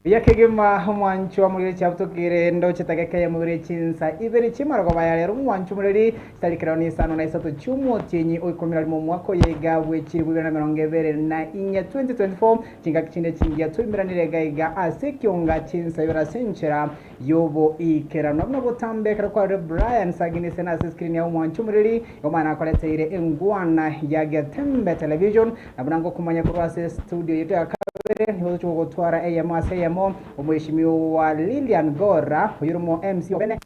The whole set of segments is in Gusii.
Buya kegima omwancho omoriri chiabutokire ndoche tageka eyemo ibere chinsa ibere chi'amarogoba ya rero omwancho omoriri chitariki erono isano na isato chi'omotienyi o ikomi na rimo omwaka oyo iga bwe chilifu ibere na emerongo ebere na inye, 2024, chingaki chinde chingiya toimeranire iga iga ase ekionga chinsa ibere ase enchera y'oboikeranu. Buna botambe ekero kwarire Brian Saginisen ase screen ya omwancho omoriri omwana akoreteire engwana ya Getembe Television Na buna ngokomanya korwa ase studio yaito ya kabere, nigo tochia gogotwara eyemo ase eyemo, Omweshimiwa Lilian Gora, oyore omo MC obene.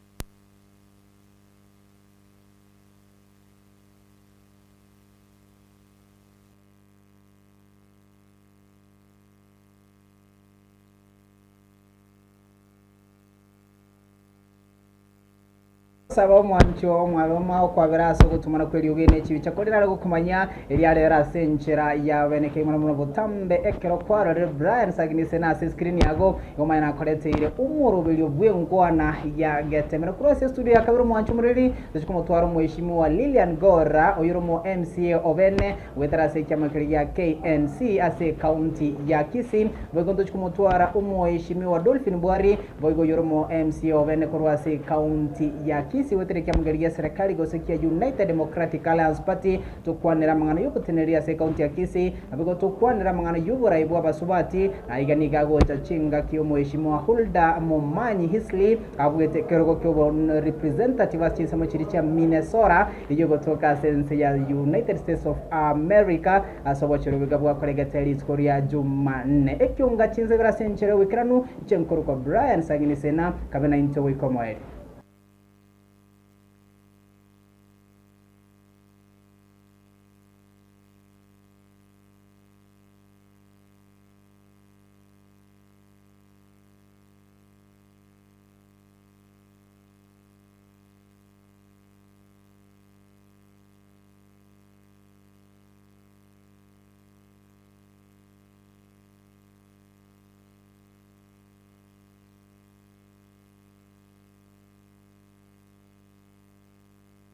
Saba omwancho omware okwabera ase ogotumana kw'eriogi ne chibicha, korende nare gokomanya eria rero ase enchera ya bene kegima na buna botambe ekero kwarorire Brian Saginisen ase escreen yago, igo omanye nakoreteire omoroberio bw'enkwana ya Getemero. Korwa ase estudio ya kabere omwancho omoreri, tochia komotwara omweshimiwa Lilian Gora, oyore omo MCA obene goetera ase ekiama keria gia KNC ase ecounty ya Kisii. Boigo ntochia komotwara omweshimiwa Dolphin Bwari, Boigo oyore omo MCA obene korwa ase ecounty ya Kisii goetera ekiamogeri gia serekari gose kia United Democratic Alliance Party tokwanere amang'ana y'oboteneneri ase ecounty ya Kisii naboigo tokwanere amang'ana y'oborai bw'abasubati na aiga nigo agocha chingaki omoheshimiwa Huldah Momanyi Hisley abuete ekerogo kiobo representative ase chinsemo chiria chia Minnesota eyio egotoka ase ense ya United States of America ase obochori oboiga bwakoregete rituko ria Jumanne ekionga chinsa ibere ase enchera y'oboikeranu Inche nkorokwa Brian Saginisena, kabe naintwe goika omoerio.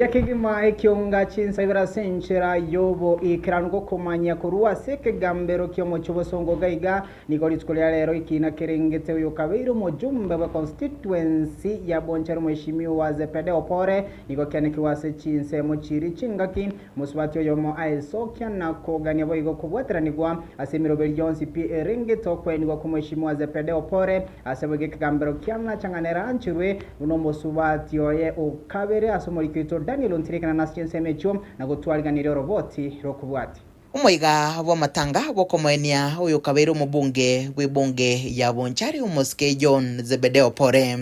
Eria kegima ekionga chinsa ibere ase enchera y'oboikeranu gokomanyia korwa ase ekegambero ki'omochie obosongo iga iga nigo rituko ria rero ekiina kerengete oyokabeire omojumbe bwe constituency ya Bonchari Mheshimiwa Zepedeo Pore nigo kianekigwe ase chinsemo chiria chingaki Mosubati oyomo aesokia na kogania boigo kobwateranigwa ase emeroberi yonsi pi erengete okwenigwa kw'Omweshimiwa Zepedeo Pore ase boigo ekegambero kia ng'achang'ana erancherwe buna omosubati oye o kabere ase omoriki oito Daniel Ontirekana nase chinsemo echio na gotwariganiria oroboti rokobwatia. Omoiga bw'amatanga bw'okomoenia oyokabeire omobunge bw'ebunge ya Bonchari omosike John Zebedeo Pore.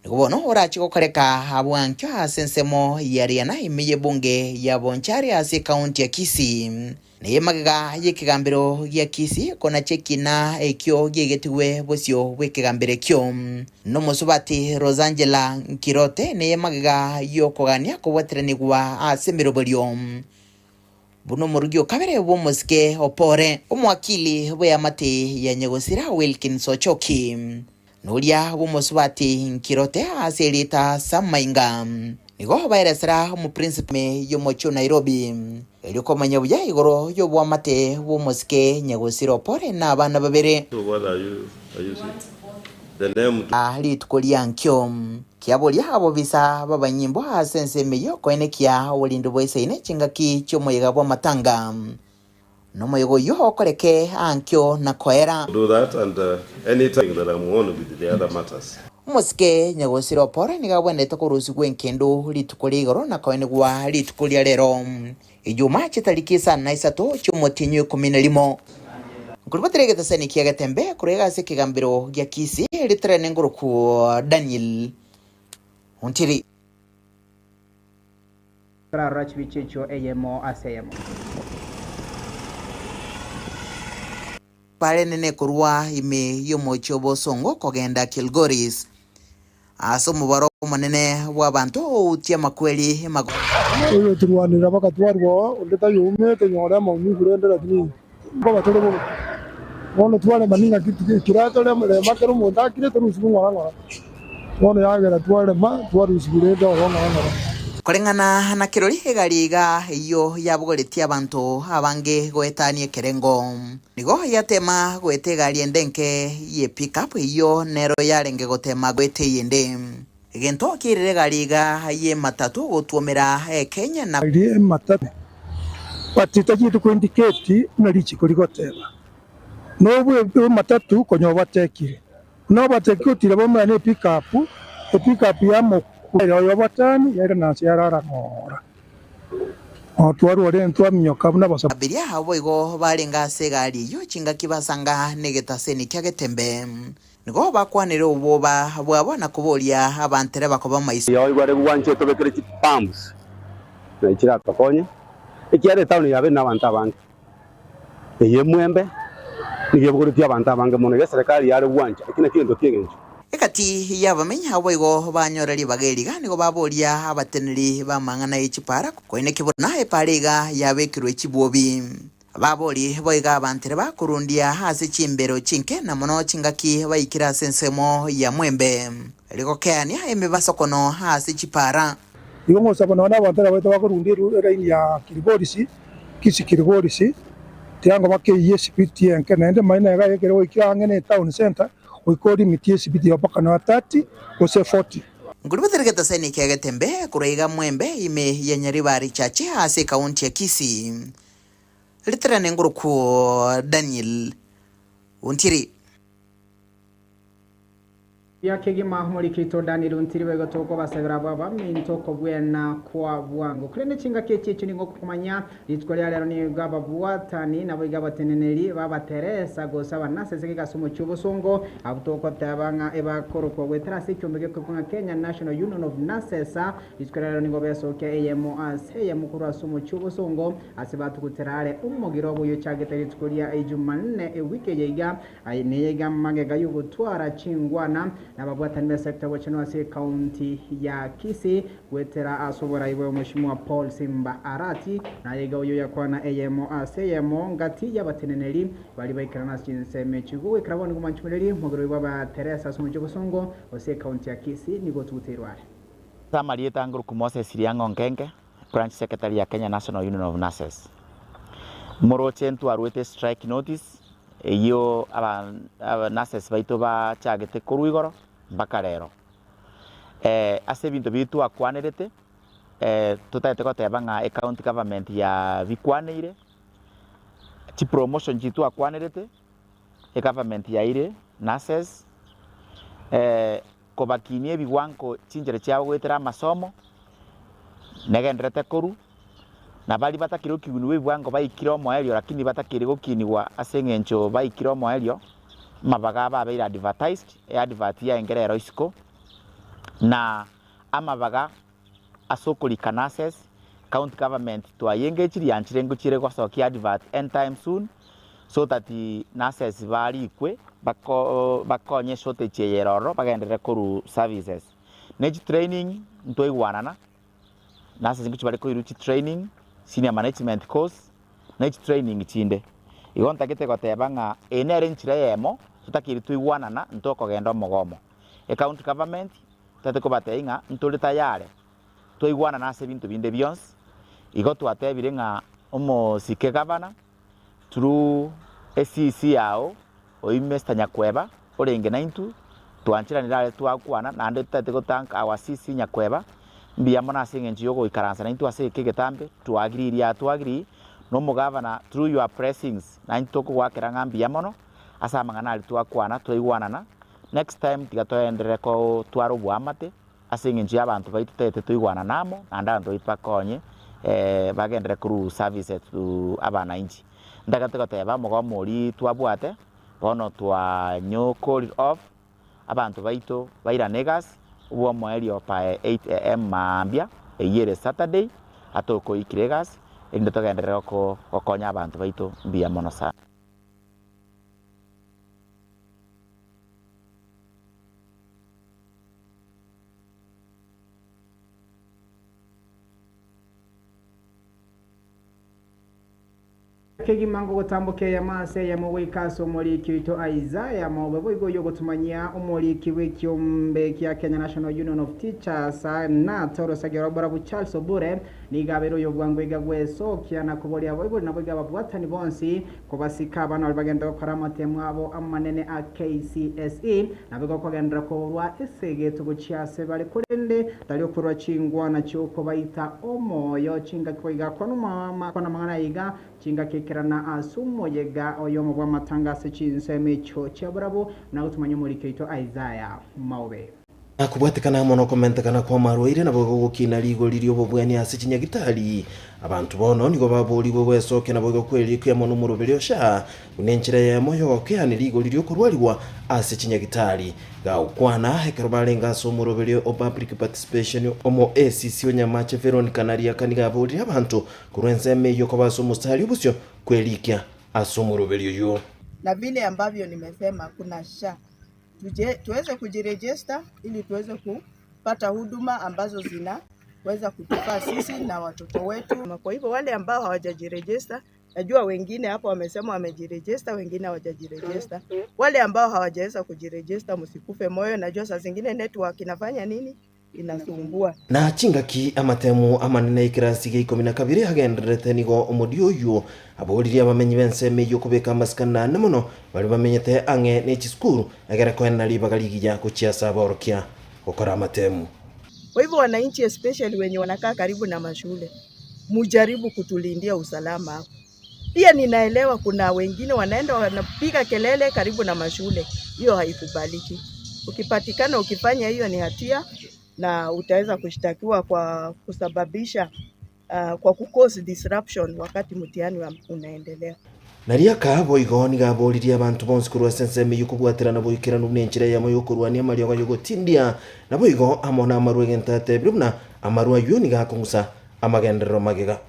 Nigo bono orache gokoreka abwankio ase ensemo ya Riana ime y'ebunge ya Bonchari ase ekaunti ya Kisii. Neye magega y'ekegambero gia Kisii konacha ekina ekio giaigetigwe bosio bw'ekegambero ekio. Nomosubati Rosangela Nkirote neye magega y'okogania kobwateranigwa ase emeroberio buna omorugi o kabere bw'omosike Opore. Omwakili bw'eamate ya Nyagosira Wilkins Ochoki. Noria bw'omosubati Nkirote ase erieta Samainga. Nigo baeresera omoprinsipal y'omochie o Nairobi, erio komanya buya igoro y'oboamate bw'omosike Nyagosira Opore na abana babere. So what are you, are you saying? The name to. Rituko riankio, kiaboria abobisa b'abanyimbo ase ensemo eyio koenekia oborindi bwaisaine chingaki chi'omoyega bw'amatanga. Nomoyega oyio okoreke ankio na koera. Do that and any time that I'm on with the other matters. Omosike nyagosira opore nigo agwenerete korusigwa enkendu rituko ria igoro na koenigwa rituko ria rero, Ijuma chitariki isano na isato chi'omotienyi o ikomi na rimo. Nkoribotera egetesani kia Getembe korwa iga ase ekegambero gia Kisii ritarene ngoroku Daniel Ontiri. Torarora chibicha echio eyemo ase eyemo. Barenene korwa ime y'omochie o bosongo kogenda Kilgoris, ase omobaro omonene bw'abanto outie amakweri magoro. Oyoturwanera bagatwarwa oo, onde tayoumete, nyora amaumivu rende lakini nkoba tore bobe. Bono twarema ning'aki kera torema kera omonto akire torusiwe ng'ora ng'ora. Bono yagera twarema twarusiwa rende ororo ng'ora ng'ora. Koreng'ana na kirori egari iga eyio yabogoretie abanto abange goetania ekerengo. Nigo yateema goeta egari ende enke ye pick-up eyio nero yarenge goteema goeta eyende. Egento kiairire egari iga y'ematatu gotwomera Kenya na. Eria ematatu, but tacheti ko indicate buna richiko rigoteba. Nobwe ematatu konya obatekire. Buna obatekire otire bamanya ne pick up, epick up yamokwa ere oyo obatani yaira nanse yarara ng'ora. Twarwa rende twaminyoka buna abasabwa. Abiria boigo barenge ase egari eyio chingaki basanga negetaseni kia Getembe. Nigo bakwanire obwoba bwabo na koboria abantere bakoba maiso. Yoigwa rigwanche tobekere chipumps naye chiratokonye, ekiagera etown yabeire nabanto abange. Eye emwembe nigo ebogoretie abanto abange mono, iga eserekari yare gwancha, eki nakio egento ki'engencho. Egati y'abamenyi abwo boigo banyora ribaga eri iga, nigo baboria abateneneri b'amang'ana ye chipara koineki buna epara iga yabekirwe chibwobi. Babori boigo abantere bakorundia ase chimbero chinke na mono chingaki baikire ase ensemo ya mwembe, rigokeania emibasokono ase chipara. Igo ngosaba nonya nabanto abaito bakorundia eraini ya Kilgoris, Kisii Kilgoris, tiango bakeyie esipiti enke naende maina iga ekere goikire ang'e ne etown centre goika olimiti esipiti yao mpaka nonya 30 gose 40. Nkoributera egetaseni kia Getembe korwa iga Mwembe ime ya Nyaribari Church ase ekaunti ya Kisii. Riterane ngorokwo Daniel Ontiri. Buya kegima omorikito Daniel Ontiri boigo tokobasabera abwo abaminto okobwena kwa bwango. Korende chingaki echi echio nigo okomanya rituko ria rero nigo ababwatani naboigo abateneneri b'abateresa gose abanasese geka ase omochie obosongo abwo togoteba ng'a ebakorokwa goetera ase ekiombe gekorokwa ng'a Kenya National Union of Nurses. Rituko ria rero nigo besokia eyemo ase eyemo korwa ase omochie obosongo Ase batugutera are omogiro oboyochagete rituko ria Jumanne ewiki eye iga, aye neye iga magega y'ogotwara chingwana nababwatani b'esecta y'obochenu ase ecounty ya Kisii goetera ase oborai bwa Omweshimiwa Paul Simba Arati, naye iga oyio yakwana eyemo ase eyemo ngati y'abateneneri baria baikerana ase chinsemo echi. Goikera bono nigo mwanchumereri omogiro oyio bw'abateresa ase omochie obosongo gose ecounty ya Kisii nigo otuguteirwe are. Ase amarieta ngoroku Moses Riang'o Nkenke. Branch Secretary ya Kenya National Union of Nurses. Moroche ntwarwete strike notice eyio aba aba nurses baito bachagete korwa igoro mpaka rero. Ase ebinto biria twakwanerete totagete goteba ng'a ecounty government yabikwaneire, chipromotion chiria twakwanerete egovernment yaire nurses, Kobakinia ebigwanko chinchera chiabo goetera amasomo, negendererete korwa, na baria batakire gokinigwa ebigwango baikire omoerio lakini batakire gokinigwa ase eng'encho baikire omoerio, amabaga abo abeire advertised, eadvert yaye nkere ero isiko, na amabaga ase okorika nurses, county government twayengechirie yanchire ngochiere gosokia advert anytime soon so that nurses barikwe bako bakonye shortage eye ere ororo bagenderere korwa services. Ne chitraining ntwaigwanana, nurses ngochia bare koirwa chitraining, senior management course, ne chitraining chinde. Igo ntagete goteba ng'a eye nere enchera eyemo totakeire toigwanana ntokogenda omogomo. Ecounty government Totagete kobatebia ng'a ntore tayare twaigwanana ase ebinto binde bionsi, igo twatebire ng'a omosike gavana through eCEC yao oyio Mister Nyakweba orenge naintwe, twancheranire are twakwana naende totagete go thank our CEC Nyakweba, mbuya mono ase eng'encho ya ogoikaransa naintwe ase eke egetambe, twagiriiri aa twagiriiri, na omogavana through your blessings naintwe tokogoakera ng'a mbuya mono ase amang'ana aria twakwana twaigwanana. Next time tiga toenderere kotwara oboamate ase eng'encho y'abanto baito totagete toigwanane amo naende abanto baito bakonye bagenderere korwa services to abananchi. Ntagete goteba omogomo oria twabwate bono twanyokorire off abanto baito bairane egasi obwo omoerio by 8am maambia eyio ere Saturday atokoikire egasi erinde togenderere gokonya abanto baito mbuya mono sana. Kegima ngogotamboka eyemo ase eyemo goika ase omoriki oito Isaiah Maobe boigo oyio ogotumanyia omoriki bw'ekiombe kia Kenya National Union of Teachers, KNUT, orosagi rwa Borabu Charles Obure nigo abeire oyobwango iga gwesokia na koboria abaibori naboigo ababwatani bonsi kobasika abana baria bagenda gokora amatemo abo amanene a KCSE naboigo kogenderera korwa esegeto gochia ase bare korende tari okorwa chingwana chiokobaita omoyo chingaki boigo akwana amang'ana aya iga chingaki ekerana ase omoyega oyomo bw'amatanga ase chinsemo echio chia barabwo na gotumanya omoriki oito Isaiah Maobe. Kobwatekana amo nokomentekana kw'amarwaire nabo gogokina rigori ri'obobweni ase chinyagitari. Abanto bono nigo baboorigwe gwesokia naboigo kwerikia amo nomoroberi o SHA buna enchera eyemo y'ogokeania rigori ri'okorwarigwa ase chinyagitari. Gagokwana ekero barenge ase omoroberi o Public Participation omo ACC o Nyamache Veronica Nariaka nigo aborire abanto korwa ensemo eyio koba ase omosari obosio kwerikia ase omoroberi oyio. Na vile ambavyo nimesema kuna SHA tuje, tuweze kujiregister ili tuweze kupata huduma ambazo zinaweza kutufaa sisi na watoto wetu. Kwa hivyo wale ambao hawajajiregister, najua wengine hapo wamesema wamejiregister, wengine hawajajiregister. Wale ambao hawajaweza kujiregister, msikufe moyo. Najua saa zingine network inafanya nini, inasumbua. Na chingaki amatemu amanene ekirasi gia ikomi na kabere agendererete nigo omodi oyio aboririe abamenyi b'ensemo eyio kobeka amasikani ane mono baria bamenyete ang'e ne chisukuru egere koenena ribaga rigiya gochia ase aborokia gokora amatemu. Kwa hivyo wananchi especially wenye wanakaa karibu na mashule, mujaribu kutulindia usalama hapo. Pia ninaelewa kuna wengine wanaenda wanapiga kelele karibu na mashule, hiyo haikubaliki. Ukipatikana ukifanya hiyo ni hatia na utaweza kushtakiwa kwa kusababisha kwa kucause disruption wakati mtihani unaendelea. Na riaka boigo nigo aboririe abanto bonsi korwa ase ensemo eyio kobwaterana boikeranu buna enchera eyemo y'okorwania amariogo y'ogotindia, naboigo amo namarwa egento atebire buna amarwa ayio nigo akong'usa amagenderero magega.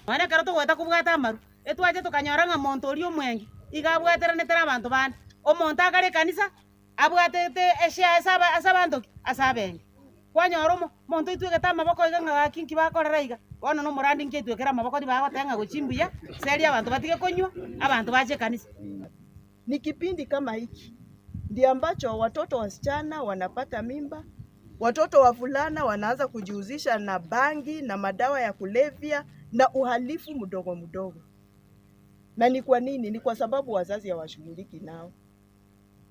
Nonya ekero togoeta kobwata amaru, etwache tokanyora ng'a monto oria omwengi iga abwateranete nabanto bande. Omonto akare ekanisa, abwatete eshare ase aba ase abanto ki? Ase abenge. Kwanyora omo omonto oitwegete amaboko iga ng'a gaki nki bakorera iga, bono na omorandi nki aitwekere amaboko tibagoteba ng'a gochia mbuya, seria abanto batige konywa, abanto bache ekanisa. Ni kipindi kama hiki ndio ambacho watoto wasichana wanapata mimba, watoto wavulana wanaanza kujihusisha na bangi na madawa ya kulevya na uhalifu mdogo mdogo. Na ni kwa nini? Ni kwa sababu wazazi hawashughuliki nao.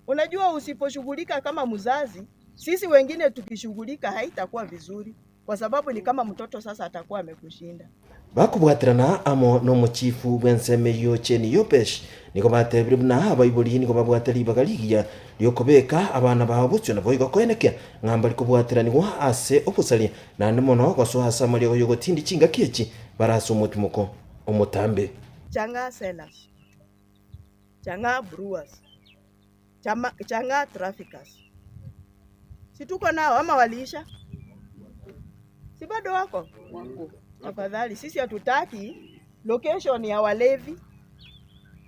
Unajua, usiposhughulika kama mzazi, sisi wengine tukishughulika haitakuwa vizuri, kwa sababu ni kama mtoto sasa atakuwa amekushinda. Bakobwaterana amo nomochifu bw'ensemo eyio Cheni Yopesh, nigo batebire buna abaibori nigo babwate ribaga rigiya ri'okobeka abana bao bosio naboigo koenekia ng'a mbari kobwateranigwa ase obosaria naende mono gosoa ase amariogo y'ogotindi chingaki echi bare ase omotimoko omotambe. Chang'aa sellers, chang'aa brewers, chama, chang'aa traffickers. Si tuko nao ama waliisha? Si bado wako? Tafadhali sisi hatutaki location ya walevi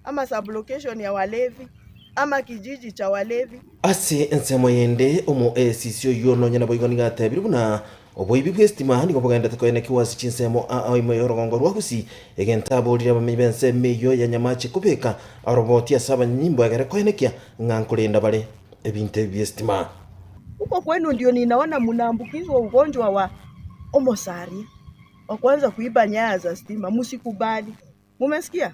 ama sub location ya walevi ama kijiji cha walevi. Ase ensemo yende omo ACC oyio nonya naboigo nigo atebire buna oboibi bw'esitima nigo bogendete koenekiwa ase chinsemo aa ime y'orogongo rwa Gusii, egento aborire abamenyi b'ensemo eyio ya Nyamache kobeka oroboti ase abanyanyimbo egere koenekia ng'a nkorenda bare ebinto ebi bi'esitima. Huko kwenu ndio ninaona mnaambukizwa ugonjwa wa omosaria wa kuanza kuiba nyaya za stima. Msikubali, mumesikia?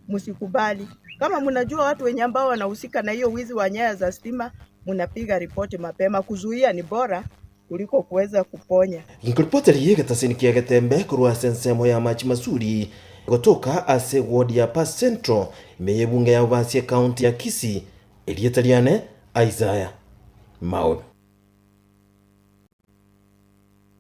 Msikubali. Kama mnajua watu wenye ambao wanahusika na hiyo wizi wa nyaya za stima, mnapiga ripoti mapema. Kuzuia ni bora kuliko kuweza kuponya. Ginkoripoteria egetasini kia Getembe korwa ase ensemo y'amache masuri gotoka ase ward ya Pass Central ime y'ebunge ya Bobasi ecounty ya Kisii, erieta riane Isaiah Maobe.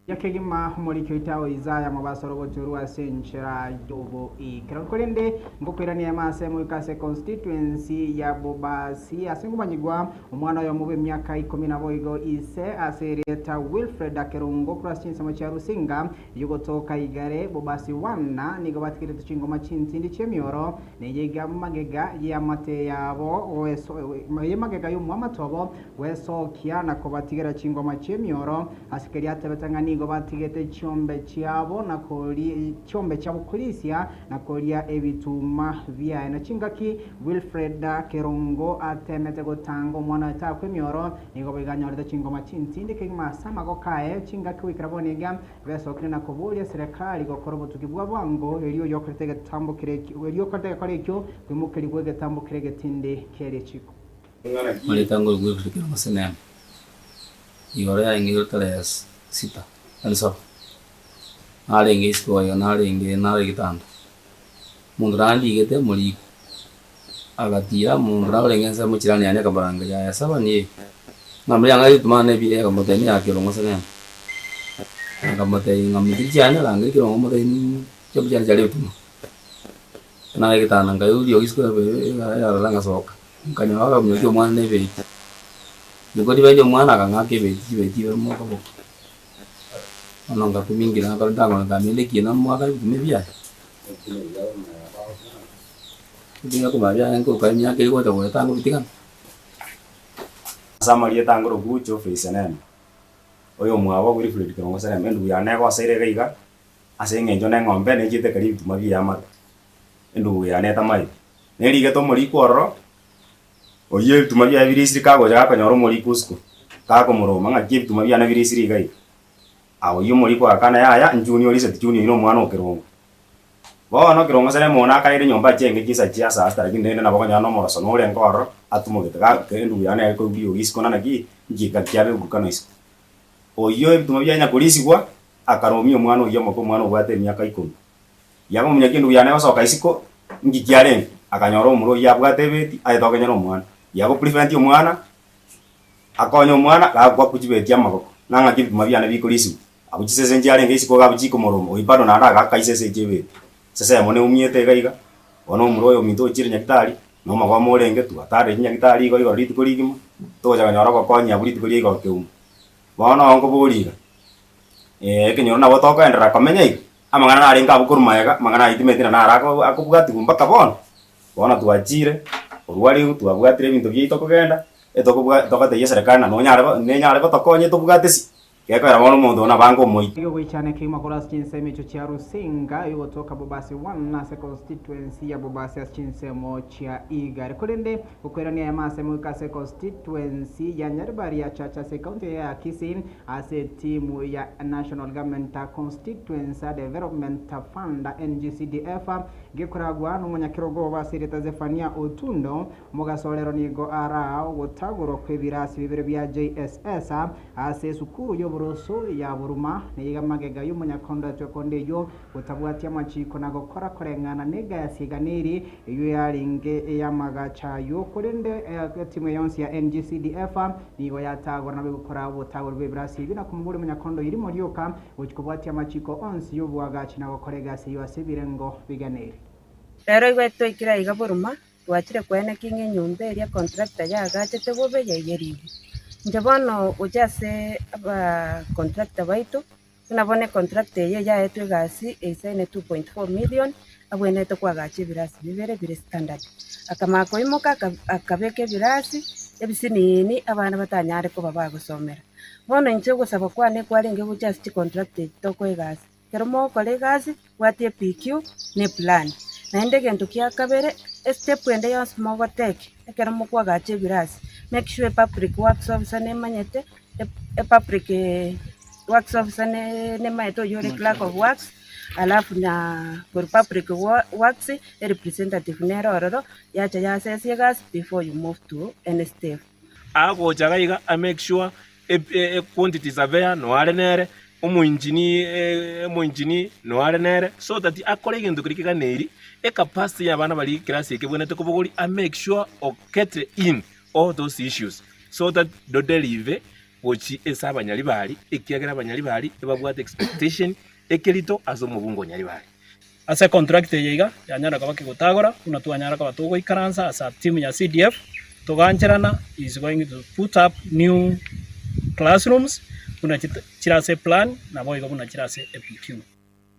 Buya kegima omoriki oito ao Isaya mobasore ogochorwa ase enchera y'oboikeranu. Korende ngokoirania ime ase moika ase constituency ya Bobasi ase ngomanyigwa omwana oyomo bw'emiaka ikomi naboigo ise ase erieta Wilfred Akerungo korwa ase chinsemo chia Rusinga y'ogotoka Igare Bobasi One nigo batigerete chingoma chintindi chi'emioro neye iga magega y'eamate yabo magega y'omwamate obo gwesokia na kobatigera chingoma chi'emioro Ase keria atebete ng'a nigo. nigo batigete chiombe chiabo na koria chiombe chiabo korisia na koria ebituma biaye. Na chingaki Wilfred Kerongo atemete gotanga omwana oye takwa emioro, nigo boigo anyorete chingoma chintindi kegima ase amagoko aye. Chingaki goikera bono iga besokire na koboria eserekari gokora obotuki bwa bwango erio oyokorete egetambo kere erio okorete egekora ekio koimokerigwa egetambo kere egetindi keria chiko. Mareta ngoro Wilfred Kerongo Senema, igoro yarenge igoro tarehe sita yaani saba, narenge isiko iga narenge nare egetanda, omonto nandigete omoriko, agatira omonto narenge ensemo chirani yane akamorangeria aye saba niye, nkamboria ng'a rituma na ebi akamotebia niya Kerongo Senema, akamotebia ng'a motiri chiane rangeria Kerongo omotebie chiombe chiane chiare ebituma. Nare egetanda nkaigwa riogi isiko yarara ngasoka, nkanyora akaminyokia omwana na ebeti. Nigo ribendi omwana akang'aka ebeti chibeti ibere mokoboko. Bono ngakumia nkora ntang'ana nkamenya ekina moaka ebituma ebiaye. Ebiaye komanya biaye nkoruka emiaka eri gocha goeta ngobitigana. Ase amarieta angoro Geoffrey Senene, oyomwabo Wilfred Kerongo Senene, endugu yane egoseire iga iga. Ase engencho neng'ombe nechiete ekero ebituma bi'eamate, endugu yane etamaeti. Nerigete omoriko ororo, oyio ebituma biaye birisire kagocha gakonyora omoriko isiko, gakomoroma ng'aki ebituma biane birisire iga iga. Aa oyio omoriko agakana yaya, nchuni oriseti chuni oyio nomwana o kerongo. Bono kerongo ase remo nakaire nyomba achenge chinsa chia saa sita lakini rende nabo okonyora nomoroso norenge ororo, atumogete ga endugu yane ere koigwa riogi isiko naki, nki kiabe gokana isiko. Oyio ebituma biaye nyakorisigwa, Akaromia omwana oyio omoke, omwana obwate emiaka ikomi. Yakomomunya kendu yane gosoka isiko, inki kiarenge? Akanyora omura oyio abwate ebeti, aye tokenyera omwana. Yago prevent omwana, akonye omwana, gakwa chibeti amagoko, na ng'aki ebituma biane bikorisigwa. Abwo chisese nchiarenge isiko iga abwo chikomoroma, oyio bado naende agaka isese echio ebeti. Esese eyemo neumiete iga iga, bono omura oyo ominto ochire nyagitari, na omogomo orenge, twatarire chinyagitari igo igoro rituko rigima, togocha konyora ogokonya abwo rituko ria igoro keumbu. Bono nkoboria iga, ekenyoro nabo tokoenderera komenya iga? Amang'ana narenge abwo korwa magega, amang'ana ayio timanyeti na naro ako akobwatigwa mpaka bono. Bono twachire, korwa riu twabwatire ebinto biaito kogenda, etokobwa togotebia eserekari na nonyare go nenyare gotokonya etobwate ase, gekoera bono omonto buna abange omoito. Nigo goichana ekeimo korwa ase chinsemo echio chia Rusinga egotoka Bobasi 1 ase constituency ya Bobasi ase chinsemo chia Igare. Korende Gokoirania ayamo ase moika ase constituency ya Nyaribari ya Chacha ase ekaunti ya Kisii ase etimu ya National Government Constituency Development Fund, NGCDF, gekoragwa nomonyakerogo obo ase erieta Zephania Otundo. Omogaso orero nigo araa ogotagorwa kw'ebirasi bibere bia JSS ase esukuru y'oboroso ya Buruma nigo magega y'omonyakondoetwe konde eyio gotabwatia amachiko na gokora koreng'ana negasi eganeirie Eyio yarenge ey'amagacho ayio, korende etimu yonsi ya NGCDF nigo yatagora nabo egokora obotagori bw'ebirasi ebi na komoboria omonyakondo oyo rimo rioka gochia kobwatia amachiko onsi y'oboagachi na gokora egasi eyio ase ebirengo biganeire. Rero igo twaikire aiga boruma, twachire koenekia ng'a enyomba eria contractor yaagachete bobe yaiyerigwe. Inche bono gochia ase abacontractor baito, Buna bono econtract eye yaetwe egasi eisaine 2.4 million, abwenerete koagacha ebirasi bibere bire standard. Akamanya koimoka akabeka ebirasi ebisiniini abana batanyare koba bagosomera. Bono inche ogosaba kwane kwarenge gocha ase chicontract echi tokoa egasi, ekero mogokora egasi bwatia ePQ na eplan. Naende egento kia kabere, estep ende yonsi mogotake ekero mokoagacha ebirasi, make sure epublic works officer nemanyete, epublic Works officer nemaete oyio ore clerk of works, alafu na korwa public works erepresentative nere ororo yacha yasesia egasi before you move to any step. Agocha iga iga a make sure quantity surveyor noare nere, omoengineer omoengineer noare nere, so that akore egento keria keganeiri, ecapacity ya abana baria eclass eke ebwenerete kobogoria a make sure o cater in all those issues so that dodelive gochia ase abanyaribari, ekiagera abanyaribari ebabwate expectation ekerito ase omobungo onyaribari. Ase econtract eye iga yanyara koba kegotagora buna twanyara koba togoikaransa as a team ya CDF togancherana is going to put up new classrooms buna chire ase eplan naboigo buna chire ase ePQ.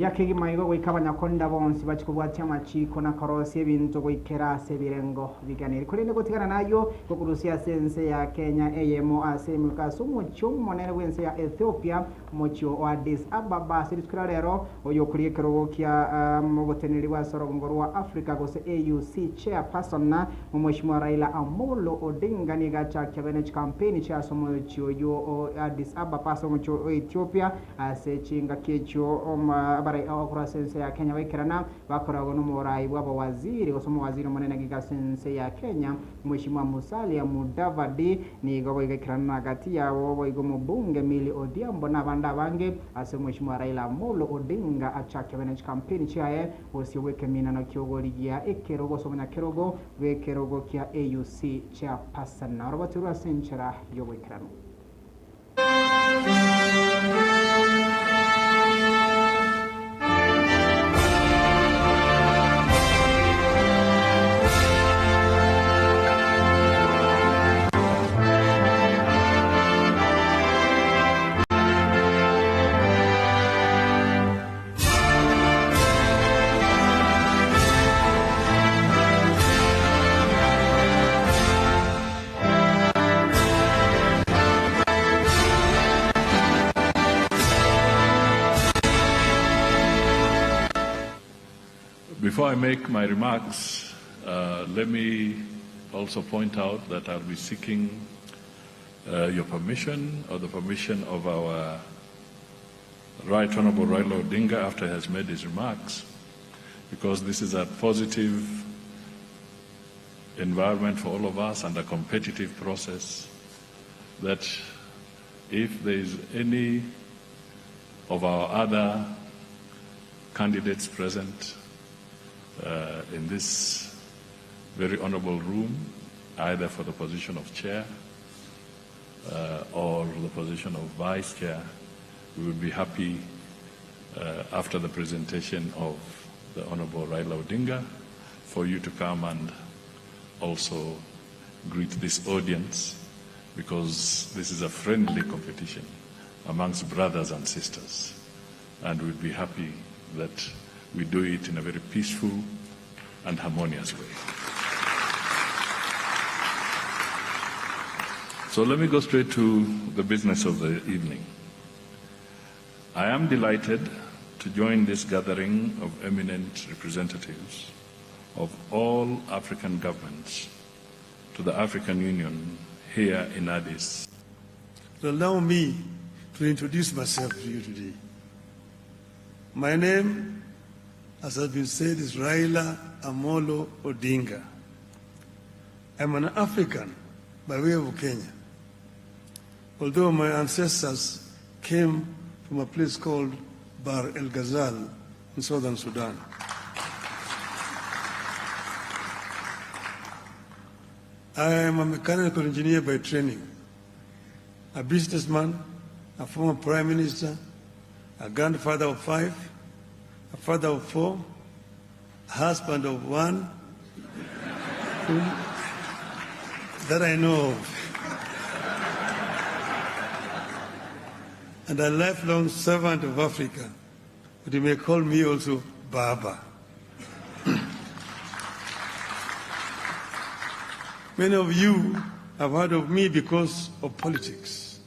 Buya kegima igo goika abanyakonda bonsi bachie kobwatia amachiiko na korosia ebinto goikera ase ebirengo biganeirie. Korende gotigana nayio, gokorusia ase ense ya Kenya eyemo ase emeuko ase omochie omonene bw'ense ya Ethiopia, omochie o Addis Ababa ase rituko ria rero, oyokoria ekerogo kia oboteneneri bw'ase orogongo rwa Africa gose AUC Chairperson, Omweshimiwa Raila Amolo Odinga nigo achakia bene chikampeni chia ase omochie oyio o Addis Ababa ase omochie o Ethiopia Ase chingaki echio abarai korwa ase ense ya Kenya baikerana, bakoragwa nomorai bw'abawaziri gose omowaziri omonene giga ase ense ya Kenya, Mweshimiwa Musalia Mudavadi, nigo boigekerana gati yabo boigo omobunge Millie Odhiambo na abande abange ase Mweshimiwa Raila Amolo Odinga achake bene chikampeni chiaye bosio bw'ekeminano ki'ogorigia ekerogo gose omonyakerogo bw'ekerogo kia AUC Chairperson. Orobatirwe ase enchera y'oboikeranu. Before I make my remarks, uh, let me also point out that I'll be seeking uh, your permission or the permission of our Right Honorable Raila Odinga after he has made his remarks, because this is a positive environment for all of us and a competitive process that if there is any of our other candidates present uh, in this very honorable room, either for the position of chair uh, or the position of vice chair, we would be happy uh, after the presentation of the Honorable Raila Odinga for you to come and also greet this audience because this is a friendly competition amongst brothers and sisters. And we'd be happy that we do it in a very peaceful and harmonious way. So let me go straight to the business of the evening. I am delighted to join this gathering of eminent representatives of all African governments to the African Union here in Addis. Allow me to introduce myself to you today. My name, as has been said, is Raila Amolo Odinga. I'm an African by way of Kenya. Although my ancestors came from a place called Bar El Ghazal in southern Sudan. I am a mechanical engineer by training, a businessman, a former prime minister, a grandfather of five, a father of four, a husband of one, whom, that I know of, and a lifelong servant of Africa, but you may call me also Baba. Many of you have heard of me because of politics,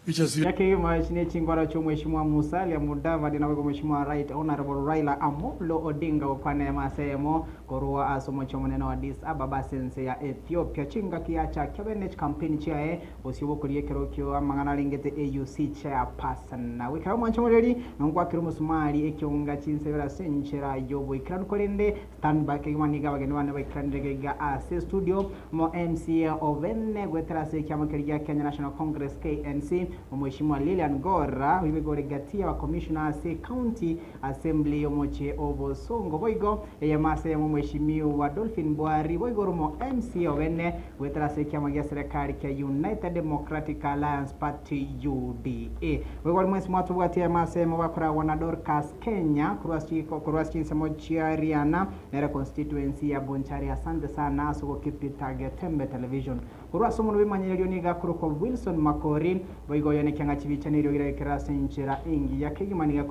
which has Yakegima echi nechingwaro chi'Omweshimiwa Musalia Mudavadi naboigo Omweshimiwa Right Honourable Raila Amolo Odinga gokwana emo ase eyemo korwa ase omochie omonene o Addis Ababa ase ense ya Ethiopia. Chingaki achakia bene chikampeni chiaye bosio bokoria ekero kio amang'ana arengete AUC Chairperson. Na goikera omwancho omoreri nonkwakera omosumari ekionga chinsebera ase enchera y'oboikeranu korende Stand by kegima nigo abageni bane baikaranire gaiga ase estudio mo MCA obene goetera ase ekiama keria gia Kenya National Congress KNC Omweshimiwa Lilian Gora oibwe ore gati y'abakomishona ase County Assembly y'omochie o Bosongo boigo eyemo ase eyemo Omweshimiwa Dolphin Bwari boigo ore omo MCA obene goetera ase ekiama gia serekari kia United Democratic Alliance Party UDA boigo baria mwensi mwatobwatie eyemo ase eyemo bakoragwa na Dorcas Kenya korwa ase korwa ase chinsemo chia Riana nere constituency ya Bonchari asante sana ase ogokipita Getembe Television. Korwa ase omonwa bw'emanyererio nigo akorokwa Wilson Makori boigo oyo nekiang'a chibicha neriogi riaye kere ase enchera engiya kegima nigo.